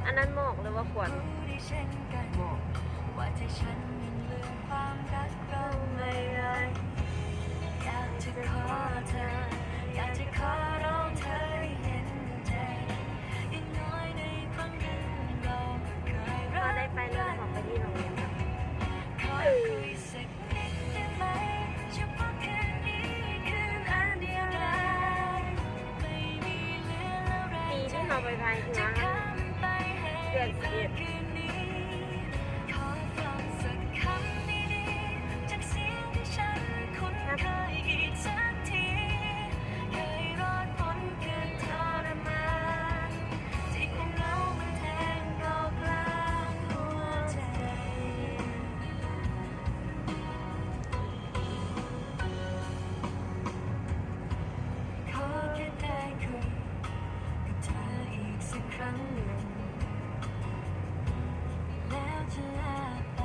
ອັນນັ້ນໝອກ ຫຼືວ່າຄວັນ? ໝອກ. ຖ້າໄດ້ໄປແລ້ວ ເຮົາໄປທີ່ໂຮງແຮມນະ. ປີທີ່ເຮົາໄປພາຍເຮືອ ເດືອນສິບເອັດ. ຂໍແຄ່ໄດ້ຄຸຍກັບເທື່ອອີກສັກຄັ້ງໜຶ່ງ ແລ້ວຈະລາໄປ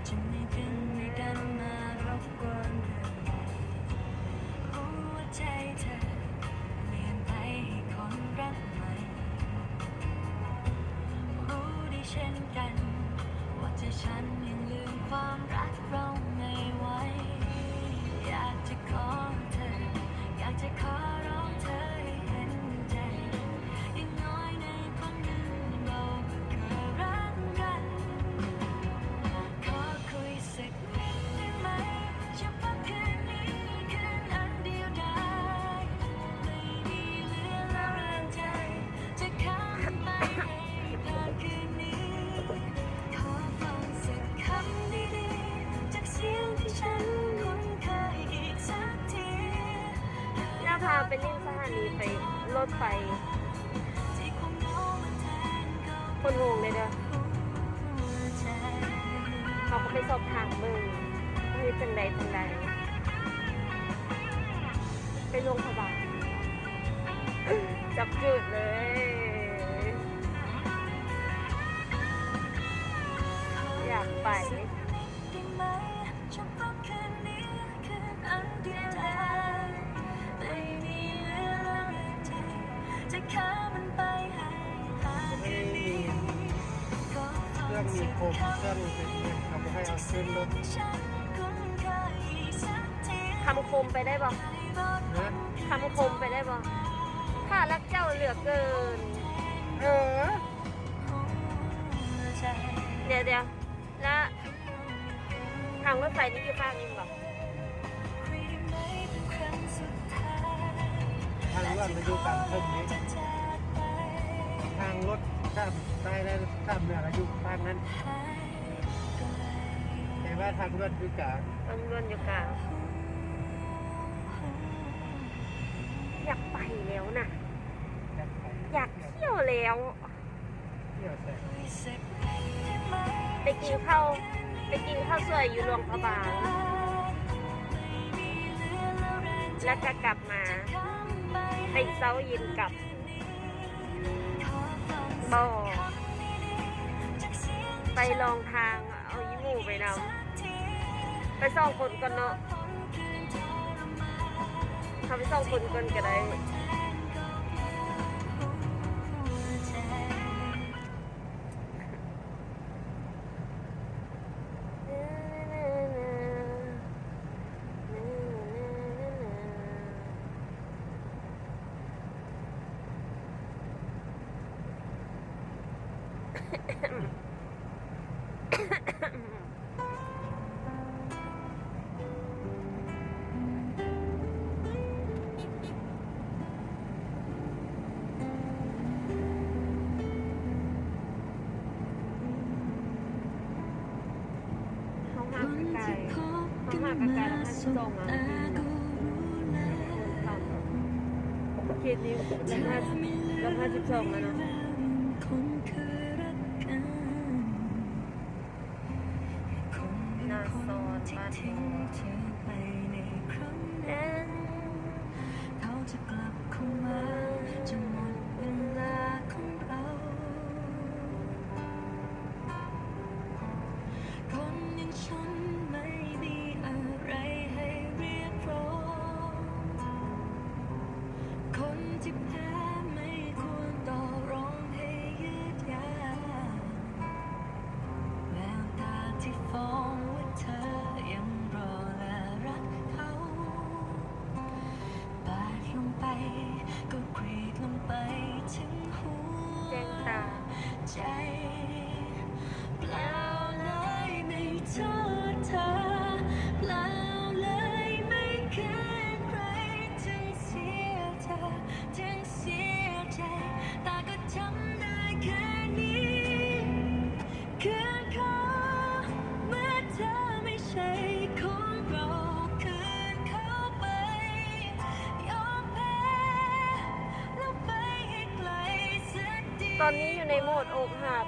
ຈະໄມ່ເປັນໃນການມາລົບກວນເລື່ອງໃດ. ຫົວໃຈເທື່ອປ່ຽນໄປໃຫ້ຄົນຮັກໃໝ່ ຮູ້ດີເຊັ່ນກັນວ່າໃຈສັນຍັງລືມຄວາມຮັກເຮົາໄມ່ໄຫວ. ຢາກຈະຂໍເທີ ຢາກຈະຂໍຮ້ອງເທີໃຫ້ເຫັນໃຈ ຢ່າງໜ້ອຍໃນຄົນໜຶ່ງເຮົາກໍເຄີຍຮັກກັນ. ຂໍຄຸຍສັກ ຢ່າພາໄປຫຼິ້ນສະຖານີໄຟ ລົດໄຟ. ຄົນໂຮງເດ້ເດີ ເຮົາກໍໄປສອບຖາມເບິ່ງວ່າເຮັດຈັ່ງໃດຈັ່ງໃດ ໄປຫຼວງພະບາງ ຈັບຈືດເລີຍ ຢາກໄປ. ເຄື່ອງມີຄົມ ເຄື່ອງເປັນຫຍັງ ເຂົາບໍ່ໃຫ້ເອົາຂຶ້ນລົດ. ຄຳຄົມໄປໄດ້ບໍ່? ຮະ? ຄຳຄົມໄປໄດ້ບໍ່? ຂ້າຮັກເຈົ້າເຫຼືອເກີນ. ເອີ ດຽວໆ ລະທາງລົດໄຟນີ້ຢູ່ຂ້າງນີ້ບໍ່? ທາງດ່ວນມັນຢູ່ກາງເທິງນີ້ ທາງລົດຂ້າມໃຕ້ ແລະ ຂ້າມເໜືອກໍຢູ່ຂ້າງນັ້ນ ແຕ່ວ່າທາງດ່ວນຢູ່ກາງ ທາງດ່ວນຢູ່ກາງ. ຢາກໄປແລ້ວນະ ຢາກໄປ ຢາກທ່ຽວແລ້ວ. ໄປກິນເຂົ້າ ໄປກິນເຂົ້າສວຍຢູ່ຫຼວງພະບາງ ແລ້ວກະກັບມາ ໄປເຊົ້າເຢັນກັບ ບໍ່ ໄປລອງທາງ ເອົາອີ່ໝູ່ໄປນຳ ໄປສອງຄົນກ່ອນເນາະ ເຮົາໄປສອງຄົນກ່ອນກໍໄດ້. ເຮົາມາກະໄກ ເຮົາມາກະໄກ ລຳຫ້າສິບສອງມາ ເຂດນີ້ລຳຫ້າສິບສອງແລ້ວເນາະ. ນາຊອນ ບ້ານໂພນ. ຕອນນີ້ຢູ່ໃນໂໝດອົກຫັກ.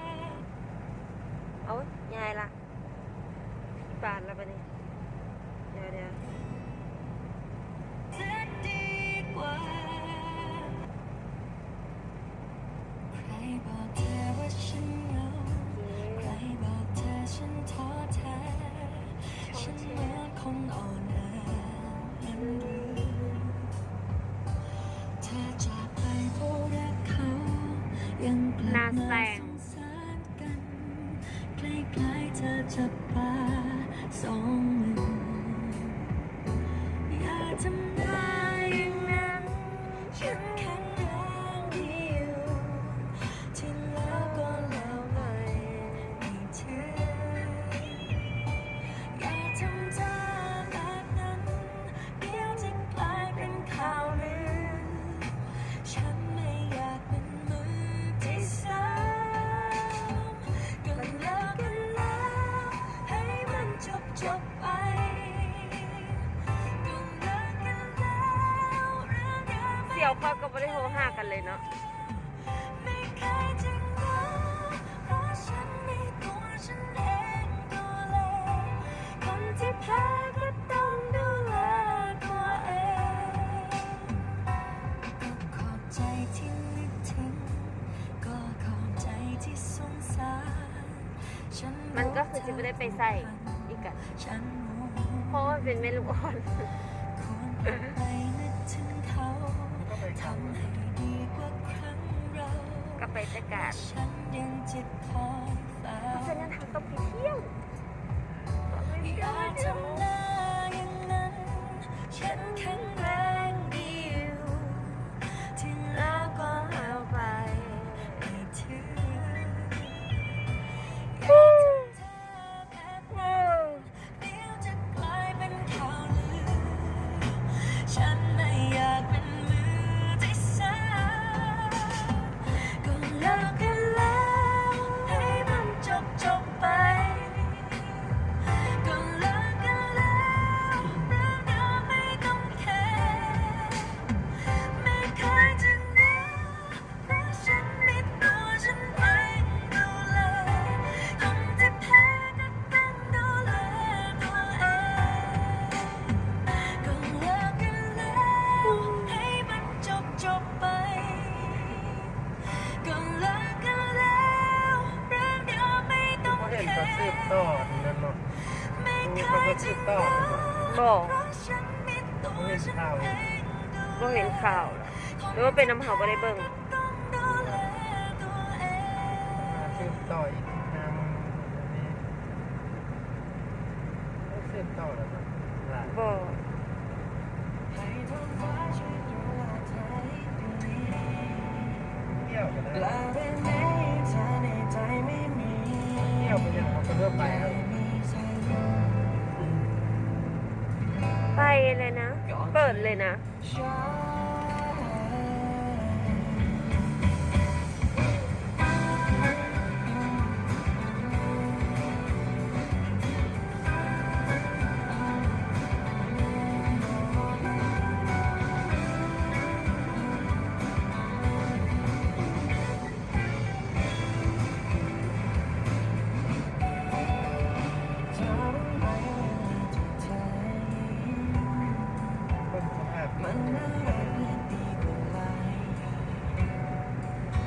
ເອົາ ຍ້າຍລະ ບາດລະບາດນີ້. ດຽວໆ ໜ້າແສງ. ສຽວເຂົາກໍບໍ່ໄດ້ໂທຫາກັນເລີຍເນາະ. ມັນກໍຄືຊິບໍ່ໄດ້ໄປໃສອີກກະ ເພາະວ່າເປັນແມ່ລູກອ່ອນ. ກໍໄປແຕ່ການ ເພາະສະນັ້ນເຮົາຕ້ອງໄປທ່ຽວ. ບໍ່ເຫັນເຂົາສືບຕໍ່ອັນນັ້ນເນາະ. ບໍ່ ເຂົາກໍສືບຕໍ່. ບໍ່ ບໍ່ເຫັນຂ່າວ ບໍ່ເຫັນຂ່າວ ຫຼືວ່າເປັນນຳເຮົາບໍ່ໄດ້ເບິ່ງ. ສືບຕໍ່ອີກຫ້າມື້ ສືບຕໍ່ແລ້ວເນາະ. ບໍ່ ໄປເລີຍນະ ເປີດເລີຍນະ.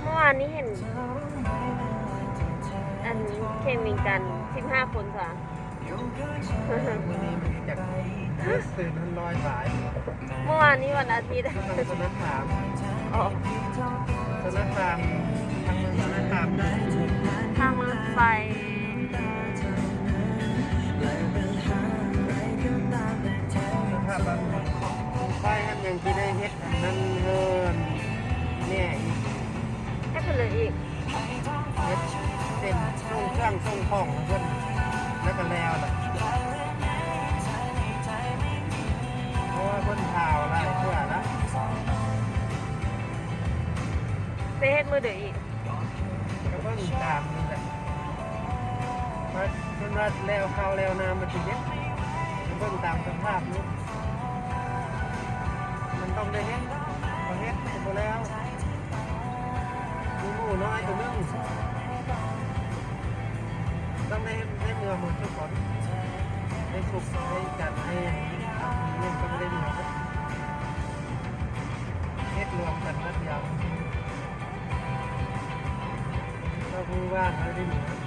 ເມື່ອວານນີ້ເຫັນ ອັນ ເຂດວຽງຈັນ ສິບຫ້າຄົນຊະ. ມື້ນີ້ມັນຈັກ ເມື່ອວານນີ້ວັນອາທິດ ທາງສະໜາມ ອໍ ສະໜາມ ທາງເມືອງສະໜາມ ທາງລົດໄຟ ສະພາບບ້ານເມືອງ ໄຟຫັ້ນຍັງຊິໄດ້ເຮັດອັນນັ້ນເຮີນແນ່ອີກ ເຮັດເພິ່ນເລີຍອີກ. ເຮັດເສັ້ນສົ່ງເຄື່ອງສົ່ງຂອງເພິ່ນ ແລ້ວກໍແລ້ວລະ ເພາະວ່າເພິ່ນຖ້າວຫຼາຍເທື່ອລະ ໄປເຮັດມື້ໃດອີກ ກໍເບິ່ງຕາມນີ້ແຫຼະ ວ່າເພິ່ນວ່າແລ້ວເຂົ້າແລ້ວນ້ຳມັນຊິເຮັດ ເບິ່ງຕາມສະພາບນີ້ ມັນຕ້ອງໄດ້ເຮັດ ບໍ່ເຮັດກໍບໍ່ແລ້ວ ມີໝູນ້ອຍກໍມີ ໃຫ້ຈັດໃຫ້ຫຍັງ ເອົາເງິນຕ້ອງໄດ້ເຫຼືອ ເຮັດລວມກັນໝົດຢ່າງ ເຮົາຮູ້ວ່າເຮົາໄດ້ເຫຼືອ.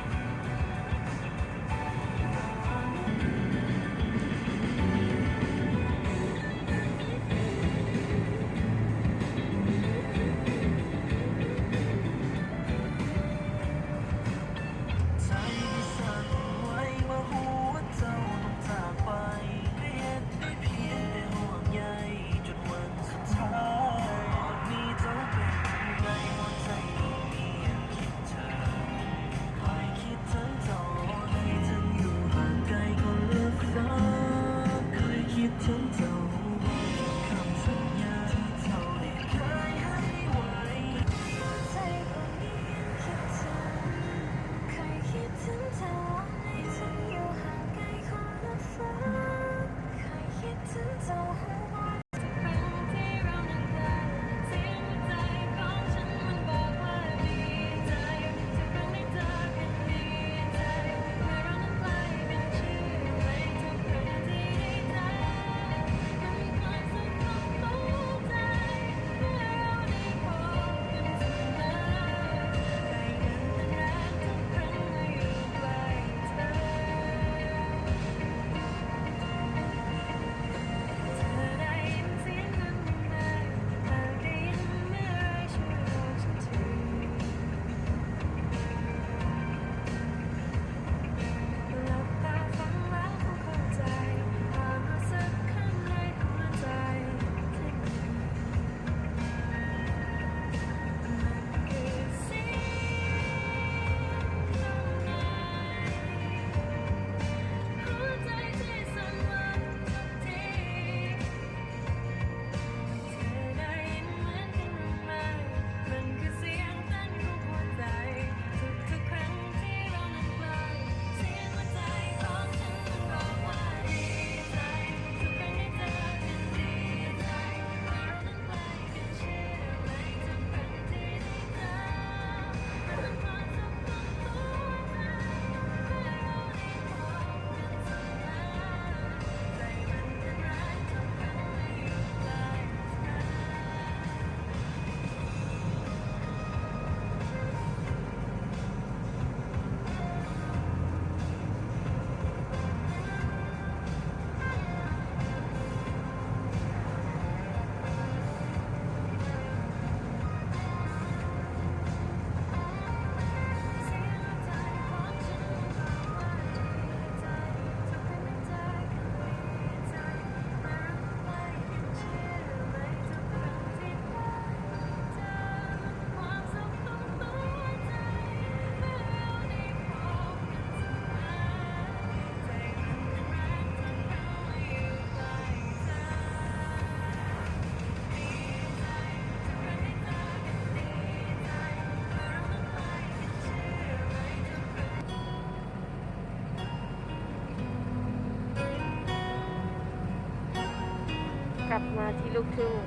ກັບມາທີ່ລູກທຸ່ງ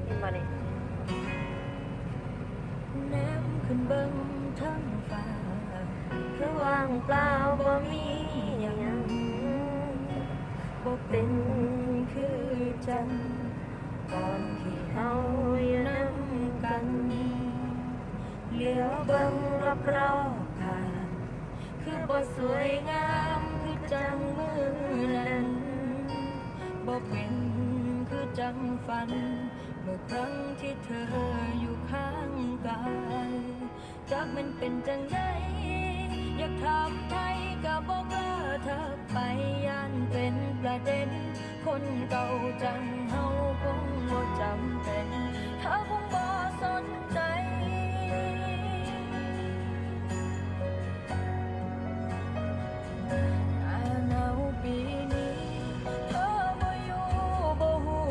ເຫັນບໍ່ນີ້? ແນມຂຶ້ນເບິ່ງເທິງຟ້າ ຄືວ່າງເປົ່າບໍ່ມີຫຍັງ ບໍ່ເປັນຄືຈັ່ງຕອນທີ່ເຮົາຢູ່ນຳກັນ ເຫຼືອເບິ່ງຮອບໆຂ້າງ ຄືບໍ່ສວຍງາມຄືຈັ່ງມື້ນັ້ນ ບໍ່ເປັນຄືຈັ່ງຝັນ ເມື່ອຄັ້ງທີ່ເທີຢູ່ຂ້າງກາຍ ຈັກແມ່ນເປັນຈັ່ງໃດ ຢາກຖາມໄຖ່ກໍບໍ່ກ້າທັກໄປ ຢ້ານເປັນປະເດັນ ຄົນເກົ່າຈັ່ງເຮົາຄົງບໍ່ຈຳເປັນ ເຮົາຄົງບໍ່ສົນໃຈ. ໜ້າໜາວປີນີ້ ເທີບໍ່ຢູ່ ບໍ່ຮູ້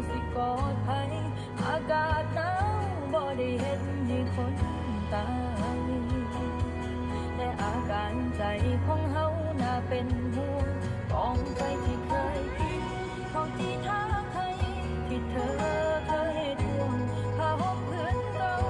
ຊິກອດໃຜ ອາກາດໜາວບໍ່ໄດ້ເຮັດໃຫ້ຄົນຕາຍ ແຕ່ອາການໃຈຂອງເຮົາໜ້າເປັນຫ່ວງ ກອງໄຟທີ່ເຄີຍພິງ ເຂົ້າຈີ່ທາໄຂ່ທີ່ເທີເຄີຍທວງ ຜ້າຫົ່ມຜືນເກົ່າ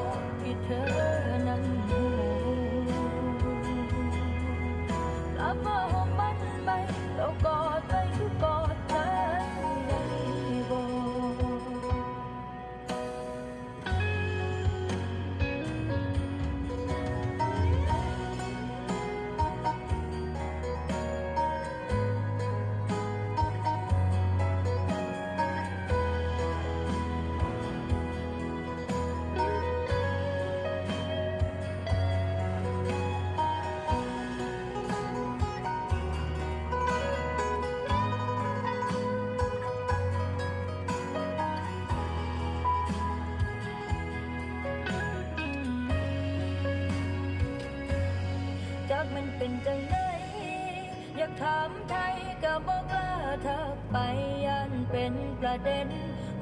ທັກໄປຢ້ານເປັນປະເດັນ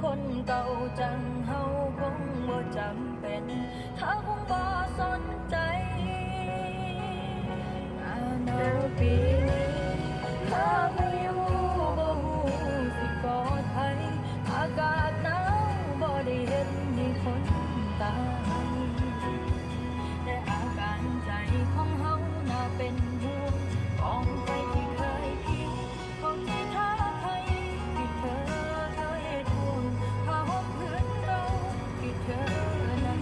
ຄົນເກົ່າຈັ່ງເຮົາຄົງບໍ່ຈຳເປັນ ເຮົາຄົງບໍ່ສົນໃຈ ໜາວປີນີ້ ເຮົາບໍ່ຢູ່ ບໍ່ຮູ້ຊິປອດໄພ ອາກາດໜາວບໍ່ໄດ້ເຮັດໃຫ້ຄົນຕາຍ ແຕ່ອາການໃຈຂອງເຮົາໜ້າເປັນຫ່ວງ ກອງໄຟທີ່ເຄີຍພຽງ ເຂົ້າໃຈທ່າໄທທີ່ເທີເຄີຍທວງ ຜ້າຫົ່ມຜືນເກົ່າທີ່ເທີນັ້ນ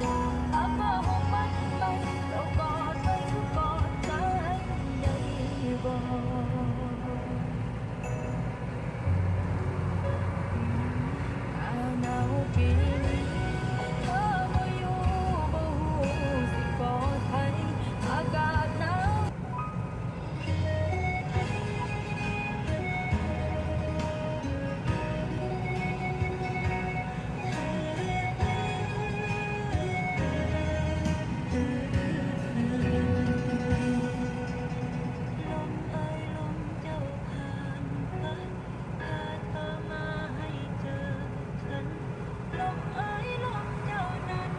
ຫວງ ຮັບຜ້າຫົ່ມໃບໃໝ່ ເຈົ້າກອດໄວ້ຄືກອດໃຈໄດ້ບໍ່? ໜາວປີນີ້ ເຮົາບໍ່ຢູ່ ບໍ່ຮູ້ຊິປອດໄພ ອາກາດໜາວ ລົມເອີຍລົມເຈົ້າຜ່ານໄປ ພາເຮົາມາໃຫ້ເຈີກັນ ລົມເອີຍລົມເຈົ້ານັ້ນ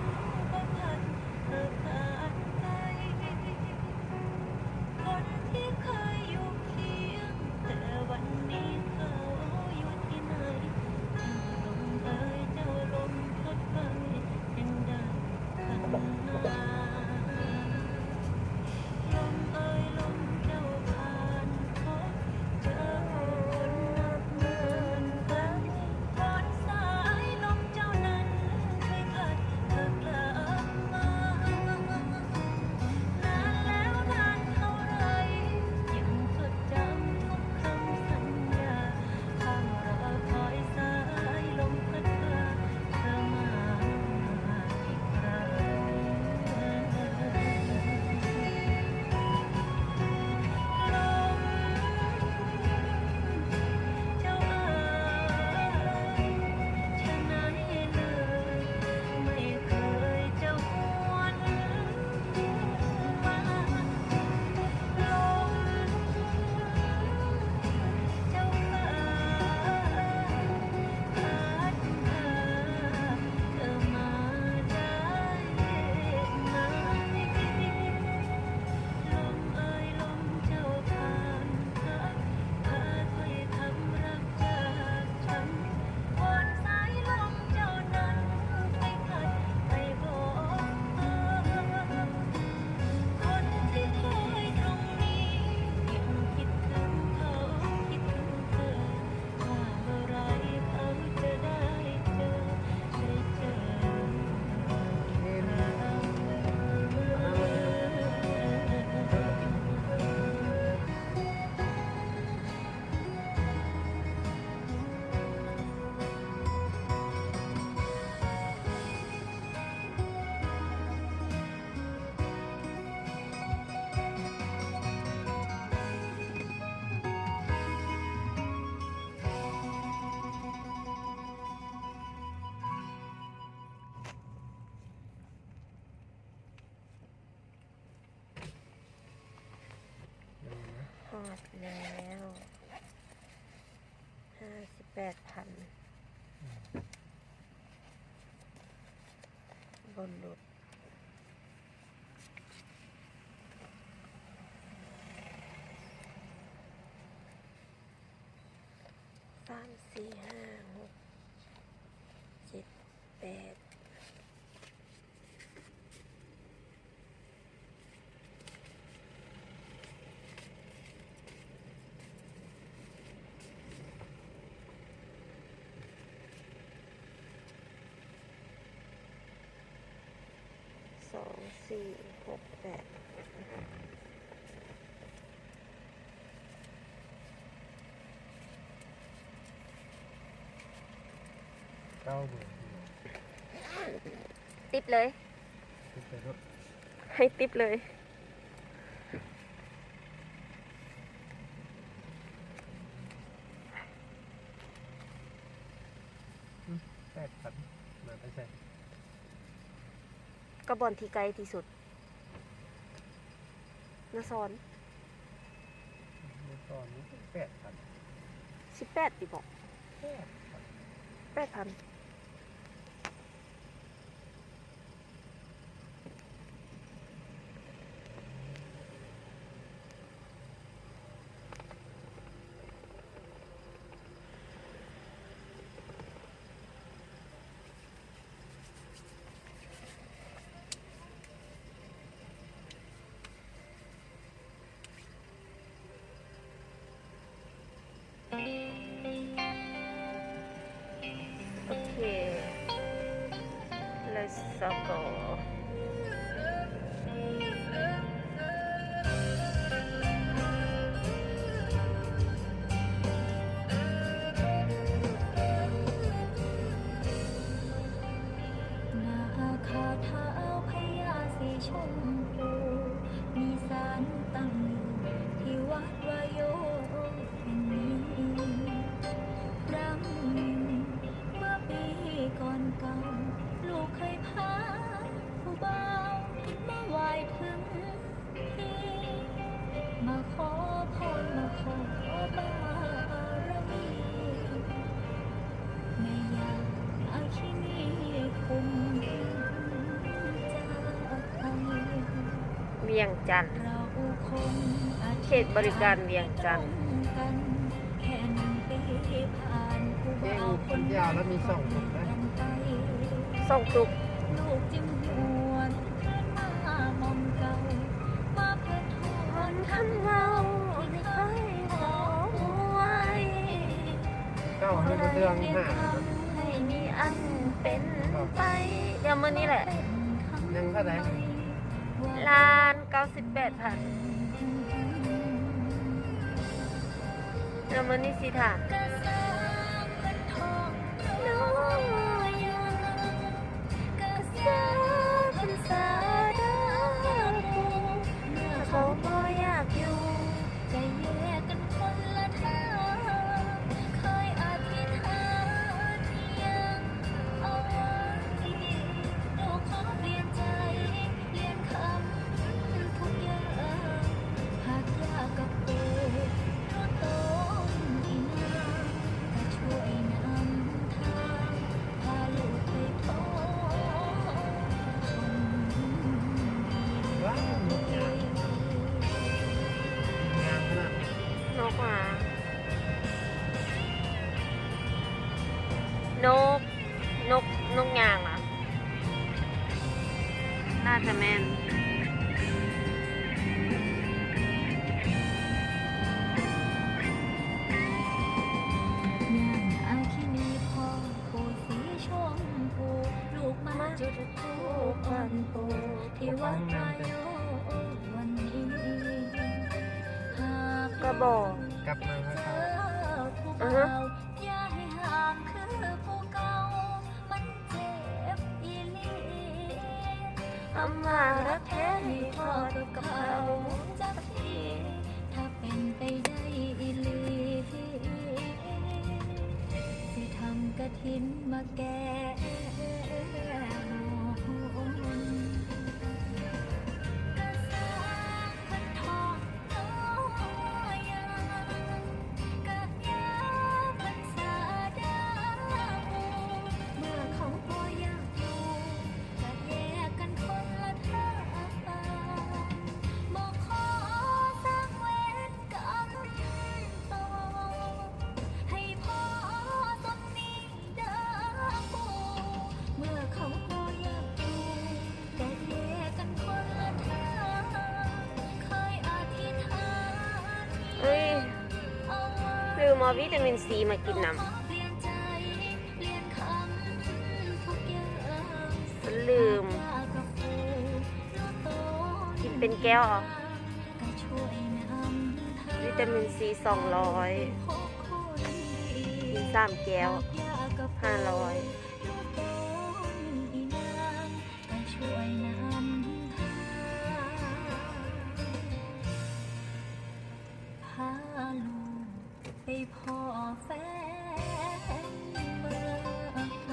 ກໍພັດເອົາຜ່ານໄປ ຄົນທີ່ເຄີຍຢູ່ຄຽງ ແຕ່ວັນນີ້ເຂົາຢູ່ທີ່ໃນ ລົມເອີຍເຈົ້າລົມພັດໄປ ຍັງໄດ້ພັດມາ ລົມເອີຍລົມເຈົ້າຜ່ານພົບ ເຈີຜູ້ຄົນນັບໝື່ນພັນ ຄວນສາຍລົມເຈົ້ານັ້ນເຄີຍພັດເອົາກັບມາ ນານແລ້ວນານເທົ່າໃດ ຍັງຈົດຈຳທຸກຄຳສັນຍາ ເຝົ້າລໍຄອຍສາຍລົມພັດພາເທື່ອມາ ຮອດແລ້ວ ຫ້າສິບແປດພັນ ອືມ ບໍ່ຫຼຸດ ສາມ ສີ່ ຫ້າ ຫົກ ເຈັດ ແປດ ສອງ ສີ່ ຫົກ ແປດ ເກົ້າເບີ ຕິບເລີຍ ຕິບໄປໂລດ ໃຫ້ຕິບເລີຍ ອືມ ແປດພັນ ມາແຕ່ໃສ? ກໍບ່ອນທີ່ໃກ້ທີ່ສຸດ ນະຊອນ. ຕອນນີ້ແປດພັນ ສິບແປດຕິເບາະ ແປດພັນ ແປດພັນ. ໂອເຄ Let's go. ນາຄາທ້າວພະຍາສີຊົມພູ ມີສານຕັ້ງຢູ່ທີ່ວັດວາໂຍ ແຫ່ງນີ້. ຄັ້ງໜຶ່ງເມື່ອປີກ່ອນເກົ່າ ລູກເຄີຍພາຜູ້ບ່າວມາໄຫວ້ເຖິງ ມາຂໍພອນ ມາຂໍບາລະມີ ແມ່ຍ່າອາຄິນີຄຸ້ມຈັກໄວ້. ວຽງຈັນ ເຂດບໍລິການວຽງຈັນ. ເພງສັນຍາລະມີສອງຕຸກນະ ສອງຕຸກ. ລູກຈຶ່ງຫວນຄືນມາໝ່ອງເກົ່າ ມາເພື່ອທວນຄຳເວົ້າທີ່ເຄີຍຂໍໄວ້ ເກົ່າໃຫ້ບໍ່ເທື່ອງຫາ ໃຫ້ມີອັນເປັນໄປ. ດຽວມື້ນີ້ແຫຼະ ຍັງເທົ່າໃດ? ລ້ານເກົ້າສິບແປດພັນ. ແລ້ວມື້ນີ້ຊິຖາມ ກະສາເພິ່ນທອງນ້ອຍ ກະສາເພິ່ນສາດາ ເມື່ອເຂົາບໍ່ຢາກຢູ່ ຈະແຍກກັນຄົນລະທາງ. ເຄີຍອະທິຖານອີ່ຫຍັງເອົາໄວ້ ລູກຂໍປ່ຽນໃຈ ປ່ຽນຄຳທຸກຢ່າງ ຫາກຢາກກັບໂຕຕົນອີນາງ ກະຊ່ວຍນຳທາງ ພາລູກໄປພໍ້ຄົນດີ. ວ້າວ ນົກຫຍັງ? ງາມຂະໜາດ ນົກຫວາ? ນົກ ນົກ ນົກຫຍັງຫວາ? ໜ້າຈະແມ່ນ. ນາງອາຄິນີ ພໍ່ຜູ້ສີຊົມພູ ລູກມາຈຸດທູບຂວັນປູທີ່ວັດວາໂຍ ວັນນີ້ ຫາກ ກະບອກ ກັບມາ ເຈີຜູ້ບ່າວ ອືຮຶ ຢ່າໃຫ້ຫ້າມຄືຜູ້ເກົ່າ ມັນເຈັບອີ່ຫຼີ. ຄຳວ່າຮັກແທ້ໃຫ້ພໍ້ກັບເຂົາຈັກທີ ຖ້າເປັນໄປໄດ້ອີ່ຫຼີ ຊິທຳກະຖິນມາແກ້ ກະສ້າງເພິ່ນທອງນ້ອຍ ກະຢ່າເພິ່ນສາດາ ເມື່ອເຂົາບໍ່ຢາກຢູ່ ກະແຍກກັນຄົນລະທາງ ບໍ່ຂໍສ້າງເວນກຳຕໍ່ ໃຫ້ພໍ້ສ່ຳນີ້ ເດີ ເມື່ອເຂົາບໍ່ຢາກຢູ່ ກະແຍກກັນຄົນລະທາງ ເຄີຍອະທິຖານ ເອີຍ ລືມເອົາວິຕາມິນຊີມາກິນນຳ ລືມ ກິນເປັນແກ້ວເອົາ ວິຕາມິນຊີສອງຮ້ອຍ ກິນສາມແກ້ວ ຫ້າຮ້ອຍ. ພາລູກໄປພໍ້ແຟນເມືອງໄກ.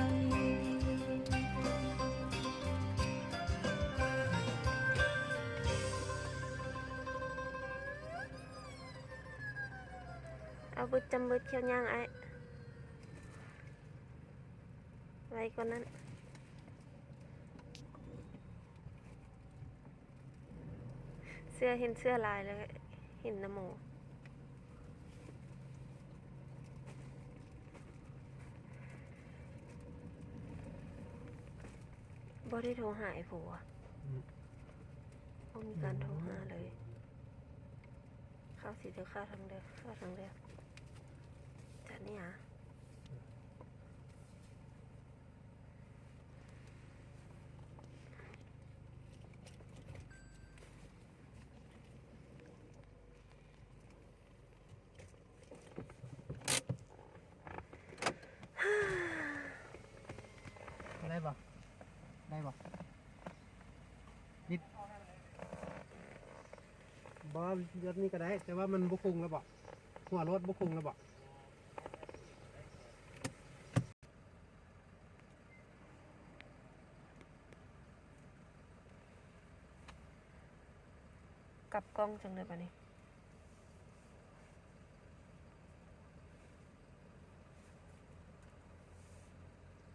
ບຶດຈຳບຶດ ຂຽວຍ່າງອ້າຍ ໄວກວ່ານັ້ນ. ເສື້ອ ເຫັນເສື້ອລາຍແລ້ວ ເຫັນນຳໝໍ. ບໍ່ໄດ້ໂທຫາໄອ້ໂພວະ? ອືມ ບໍ່ມີການໂທຫາເລີຍ. ເຂົ້າຊິເດີ ເຂົ້າທາງເດີ ເຂົ້າທາງເດີ ຈາກນີ້ຫາ. ໄດ້ບໍ່? ໄດ້ບໍ່? ບິດ ບໍ່ ແບບນີ້ກໍໄດ້ ແຕ່ວ່າມັນບໍ່ຄົງແລ້ວບໍ່? ຫົວລົດບໍ່ຄົງແລ້ວບໍ່? ກັບກ້ອງຈັ່ງໃດບາດນີ້?